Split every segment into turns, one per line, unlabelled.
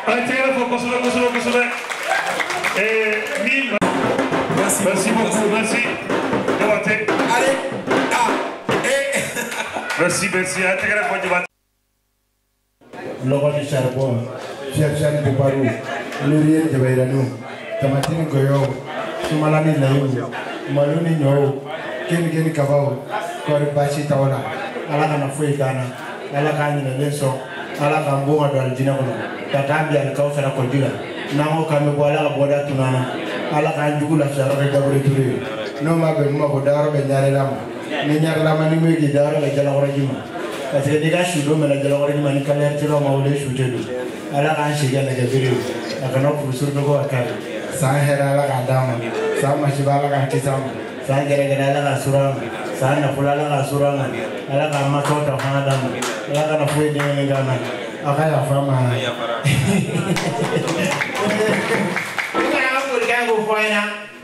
A ye tɛgɛrɛ fɔ kosɛbɛ kosɛbɛ kosɛbɛ. Min. Merci, merci beaucoup, merci. Diabaté.
Allez, ah, eh.
Merci, merci. A ye tɛgɛrɛ fɔ Diabaté.
Lɔgɔ ni charbon, fiyɛ fiyɛ ni bobariw, laurier ni jabayiraniw, tamati ni gɔyɔw, sumala ni layiw, malo ni ɲɔw, kenige ni kabaw, kɔri baasi t'aw la. Ala kana foyi k'an na, Ala k'an ɲinɛlen sɔn, Ala k'an bon ka don alijinɛ kɔnɔ, ka taa bi alikawusara kɔji la. N'an ko k'an bɛ bɔ, Ala ka bɔda tunun an na. Ala k'an jugu lafiya yɔrɔ kɛ Gabriel Touré ye. N'o ma bɛn mun ma ko dayɔrɔ bɛ ɲarela ma. Ni ɲarela ma ni mun ye k'i dayɔrɔ bɛ jalakɔrɔji ma. Parce que n'i ka su don mɛnna jalakɔrɔji ma ni kaliyɛritilaw ma wele su tɛ don. Ala k'an si kɛ nɛgɛbere ye. A kana furusiri dɔgɔ ka kari. San hɛrɛ Ala k'a d'an ma. San masiba Ala k'an kisi a ma. San gɛrɛgɛrɛ Ala k'a suru an ma. San nafolo Ala k'a suru an ma. Ala k'an mansaw ta fanga d'an ma. Ala kana foyi den kelen k'an na. A ka yafa n ma.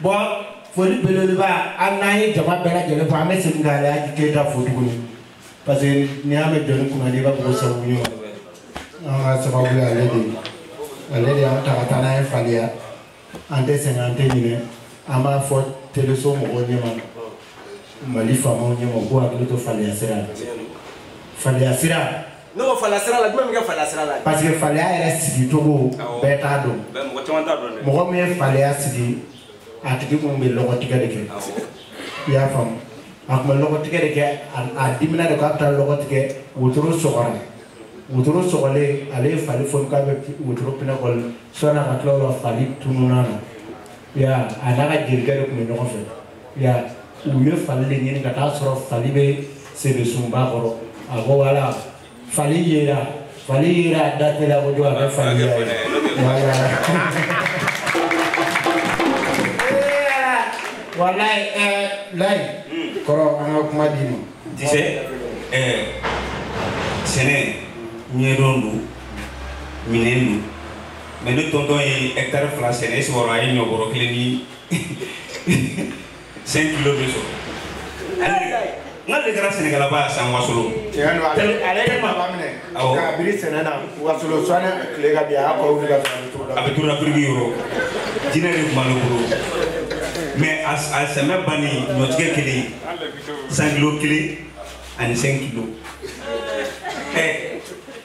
Bon, foli belebeleba an n'an ye jama bɛɛ lajɛlen fɔ, an bɛ segin ka Alhaji Keyita fo tuguni. Parce que n'i y'a mɛn jɔnni kunnadi i b'a fɔ ko sababu ɲuman. An ka sababu ye ale de ye. Ale de y'an ta ka taa n'an ye faliya. An tɛ sɛgɛn, an tɛ ɲinɛ. An b'a fɔ teleso mɔgɔw ɲɛma, Mali faamaw ɲɛma, u k'u hakili to faliya sira la. Faliya sira.
Ne ko faliya sira la, jumɛn bɛ kɛ faliya sira la?
Parce que faliya yɛrɛ sigicogo bɛɛ t'a dɔn.
Mɔgɔ caman t'a dɔn dɛ.
Mɔgɔ min ye faliya sigi, a tigi kun bɛ lɔgɔtigɛ de kɛ. I y'a faamu? A kun bɛ lɔgɔtigɛ de kɛ, a dimina de k'a bɛ taa lɔgɔtigɛ, wotoro sɔgɔra. Wotoro sɔgɔlen, ale ye fali foni k'a bɛ wotoro pinɛ kɔli. Sɔnni a ka tila o la, fali tununna na. I y'a ye? A n'a ka jelikɛ de kun bɛ ɲɔgɔn fɛ. I y'a ye? U ye fali de ɲini ka taa sɔrɔ fali bɛ sebesunba kɔrɔ. A ko wala, fali yera, fali yera da teliya kojugu a kɛ fali ye. Voilà. Walayi Layi kɔrɔ an ka kuma d'i ma.
Tu sais, sɛnɛ ɲɛdɔn don, minɛn don. Mais ne tonton ye hectare 2 sɛnɛ, e sɔrɔ a ye ɲɔbɔrɔ kelen ni 5 kilos de sɔrɔ. N k'ale kɛra sɛnɛkɛlaba ye san Wasolo.
Tiɲɛ don, ale ye baba minɛ. K'a biri sɛnɛ na Wasolo sɔnni tile ka bin a y'a kɔ wuli ka sɔrɔ a bɛ turu la.
A bɛ turu la biriki yɔrɔ. Jinɛ de tun b'ale bolo. Mais a sɛmɛ bannen ɲɔtigɛ kelen, 100 kilo kelen ani 5 kilo.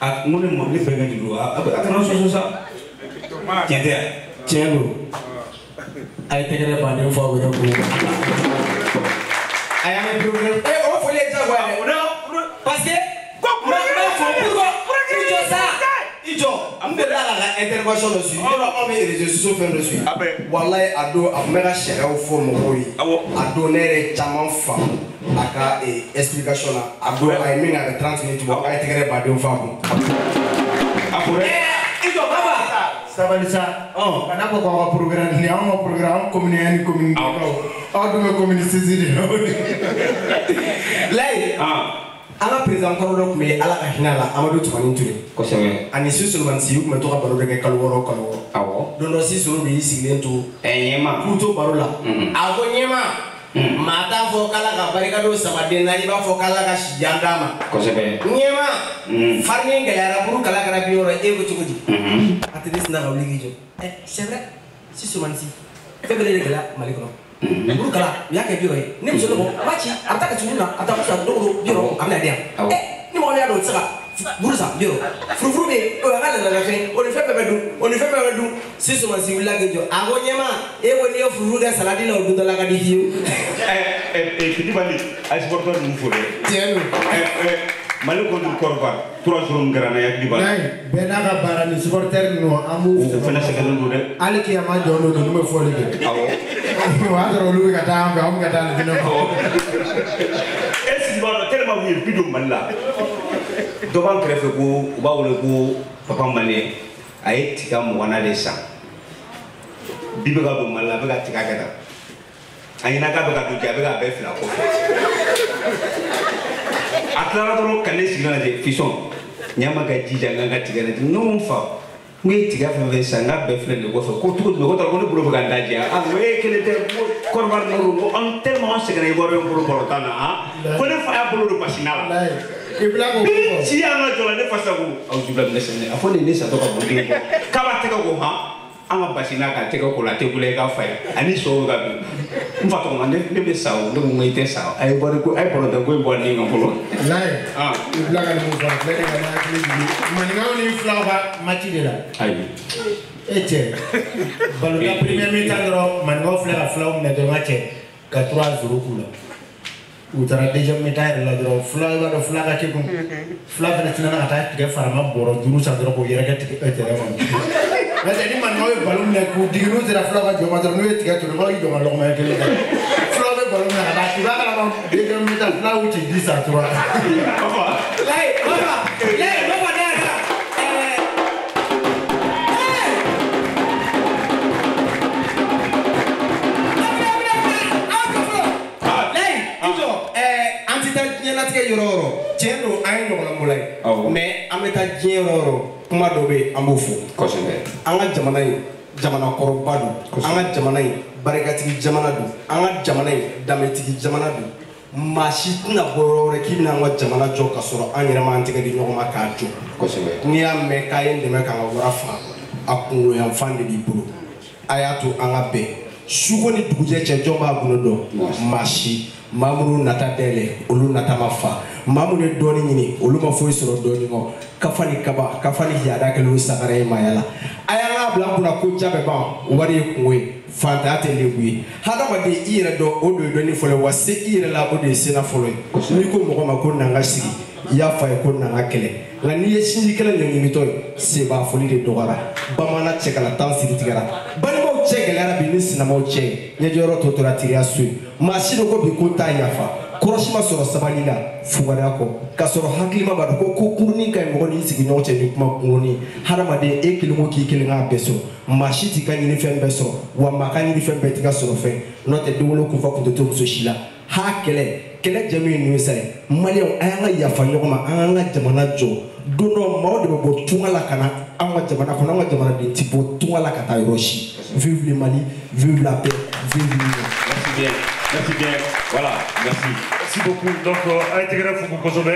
A n ko ne ma ne bɛnkɛ de don, a kana sɔsɔ sa. Tiɲɛ tɛ yan?
Tiɲɛ don. A ye tɛgɛrɛ baden fɔ aw yɛrɛ kun.
A y'an ka programme. O foli ye diyagoya dɛ. Parce que n b'a fɔ pourquoi i jɔ sa. I jɔ. N delila k'a ka intervention dɔ suivi. Yɔrɔ anw bɛ réseaux sociaux fɛn dɔ suivi. Walayi a don a tun bɛ ka sariyaw fɔ mɔgɔw ye. A don ne yɛrɛ caman faamu a ka explication na. A don a ye min kɛ a bɛ 30 minutes bɔ. A ye tɛgɛrɛ baden fɔ a kun. I jɔ baba.
Sabali sa. Kana fɔ k'aw ka programme nin anw ka programme anw commune 1 ni commune 2 aw dun bɛ commune 6 de la.
Layi. An ka président kɔrɔ dɔ tun bɛ Ala ka hinɛ a la, Amadu Tumani Ture.
Kosɛbɛ.
Ani Si Solomani Si, u tun bɛ to ka baro de kɛ kalo wɔɔrɔ kalo wɔɔrɔ.
Awɔ.
Don dɔ Si Solo de y'i sigilen to.
Ɲɛma.
K'u to baro la. A ko ɲɛma. Maa t'a fɔ k'Ala ka barika don samaden na, i b'a fɔ k'Ala ka si jan d'a ma.
Kosɛbɛ.
Ɲɛma. Farini gɛlɛyara, buru kala kɛra bi wɔɔrɔ, e ko cogo di? A tɛ sina ka wuli k'i jɔ. C'est vrai, Si Solomani Si, fɛn bɛɛ de gɛlɛya Mali kɔnɔ. Buru kala, u y'a kɛ bi wɔɔrɔ ye. Ne muso ne ko, a b'a ci, a bɛ taa kɛ sunu na, a bɛ taa san don o don bi wɔɔrɔ, a bɛ na di yan. Ni mɔgɔ min y'a dɔn o tɛ se ka buru san bi wɔɔrɔ. Furufuru bɛ yen, o y'an ka laadalafɛn, o ni fɛn bɛɛ bɛ dun, o ni fɛn bɛɛ bɛ dun. Si Solomani Si wulila k'i jɔ, a ko ɲɛma, e ko n'i ye furufuru kɛ saladi la, o duntɔ la ka di fiyewu.
Petit Bandi, a ye supporter ninnu fo dɛ.
Tiɲɛ don.
Mali contre Côte d'Ivoire, 3 jours min kɛra n na, hakili b'a la.
Bɛɛ n'a ka baara ni supporter ninnu an b'u.
O fana sɛgɛnnen don dɛ.
Hali kiyama jɔ don ninnu bɛ fɔli kɛ.
Awɔ.
O y'a sɔrɔ olu bɛ ka taa an fɛ, anw bɛ ka taa Alijinɛ kɔnɔ.
E sigi b'a dɔn tellement u ye bi don Mali la. Dɔ b'an kɛrɛfɛ ko u b'a wele ko Papa Malien. A ye tiga 20 de san. Bi bɛ ka don Mali la, a bɛ ka tiga kɛ tan. A ɲinɛ k'a bɛ ka don jɛ, a bɛ k'a bɛɛ fili a kɔfɛ. A tilara dɔrɔn ka ne sigilen lajɛ, fisɔn. Ɲama ka jija n ka tiga lajɛ. Ne ko n fa, n ko e tiga fɛn fɛn san, n k'a bɛɛ filɛ nin kɔfɛ. Ko cogo jumɛn, ko ko ne bolo bɛ ka n da jɛ. A ko e kelen tɛ, ko Côte d'Ivoire ninnu, ko an tellement an sɛgɛnna Ivoirien bolo balontan na, han. Ko ne fa y'a bolo don basi na la.
I bila ko
biri ci an ka jɔ la ne fa sa ko aw jubila minɛ sɛnɛ a fɔ nin ne satɔ ka bɔ den kɔ k'a b'a tɛgɛ ko han an ka basi n'a ka tɛgɛ ko la a tɛ bolo i ka fa ye ani sɔw ka bin n fa tɔgɔ ma ne bɛ sa o ne ko n ko i tɛ sa a ye bɔri ko a ye bɔrɔtɔ ko in bɔ ne kan fɔlɔ.
Layi i bila ka nin mun fɔ a filɛ nin ka ne hakili jigin maninkaw ni filaw ka match de la.
Ayi.
E cɛ balontan premier mi-temps dɔrɔn maninkaw filɛ ka filaw minɛ dɔrɔn ka cɛ ka 3-0 k'u la. U taara deuxième mi-temps yɛrɛ la dɔrɔn fila i b'a dɔn fila ka kekun fila fana tɛna ka taa tigɛ farama bɔrɔ 5 san dɔrɔn k'o yɛrɛkɛ tigɛ terrain kɔnɔ. N'o tɛ ni maninkaw ye ballon minɛ k'u digi n'u sera filaw ka jɔ ma dɔrɔn n'u ye tigɛ turu u b'a jɔ ka lɔgɔmaya kelen kɛ filaw bɛ ballon minɛ ka taa i b'a kalama deuxième mi-temps filaw y'u ci 10-3.
Layi Mafa Layi Mafa ne yɛrɛ diɲɛlatigɛ yɔrɔ o yɔrɔ tiɲɛ don an ye ɲɔgɔnlamɔla ye mais an bɛ taa diɲɛ yɔrɔ o yɔrɔ kuma dɔ bɛ yen an b'o fɔ
kosɛbɛ
an ka jamana in jamana kɔrɔba don an ka jamana in barikatigi jamana don an ka jamana in danbetigi jamana don maa si tɛna bɔ yɔrɔ wɛrɛ k'i bɛna an ka jamana jɔ ka sɔrɔ an yɛrɛ m'an tɛgɛ di ɲɔgɔn ma k'a jɔ
kosɛbɛ
n'i y'a mɛn k'a ye n dɛmɛ k'an ka wara faga a kunkolo yanfan de b'i bolo a y'a to an ka bɛn suko ni dugujɛ cɛ jɔn b'a gundo dɔn maa si maa minnu nata dayɛlɛ olu nata ma fa maa minnu ye dɔɔnin ɲini olu ma foyi sɔrɔ dɔɔnin kɔ kafa ni kaba kafa ni yaada kɛlen o sagara ye maaya la a y'an k'a bila an kunna ko ja bɛ ban wari ye kungo ye fantanya tɛ lebu ye hadamaden i yɛrɛ dɔn o de ye dɔnni fɔlɔ ye wa se i yɛrɛ la o de ye sena fɔlɔ ye n'i ko mɔgɔ ma ko n'an ka sigi i y'a fɔ a ye ko n'an ka kɛlɛ nka n'i ye sinji kɛlɛ ɲɔɲimitɔ ye sebaa foli de dɔgɔyara bamanan cɛkala tan siri tigɛra balimaw cɛ gɛlɛyara bi ni sinamaw cɛ ɲɛjɔyɔrɔ tɔ tora teriya so ye maa si de ko bi ko t'a yafa kɔrɔsi ma sɔrɔ sabali la fugariya kɔ k'a sɔrɔ hakilima b'a dɔn ko kurunin ka ɲi mɔgɔ n'i sigiɲɔgɔn cɛ ni kuma kunkurunin hadamaden e kelen ko k'i kelen k'a bɛɛ sɔrɔ maa si t'i ka ɲinifɛn bɛɛ sɔrɔ wa maa ka ɲinifɛn bɛɛ t'i ka sɔrɔ fɛn n'o tɛ denwolo kunfa kun tɛ to muso si la ha kɛlɛ kɛlɛ jɛmu ye nin ye sa ye maliyɛnw a y'an ka yafa ɲɔgɔn ma an k'an ka jamana jɔ don dɔ maaw de bɛ bɔ tunga la ka na an ka jamana kɔnɔ an ka jamanaden ti bɔ tunga la ka taa yɔrɔ si. Vive le Mali, vive la paix, vive l'union.
Merci bien, merci bien, voilà, merci.
Merci beaucoup. Donc, a ye tɛgɛrɛ fo kosɛbɛ.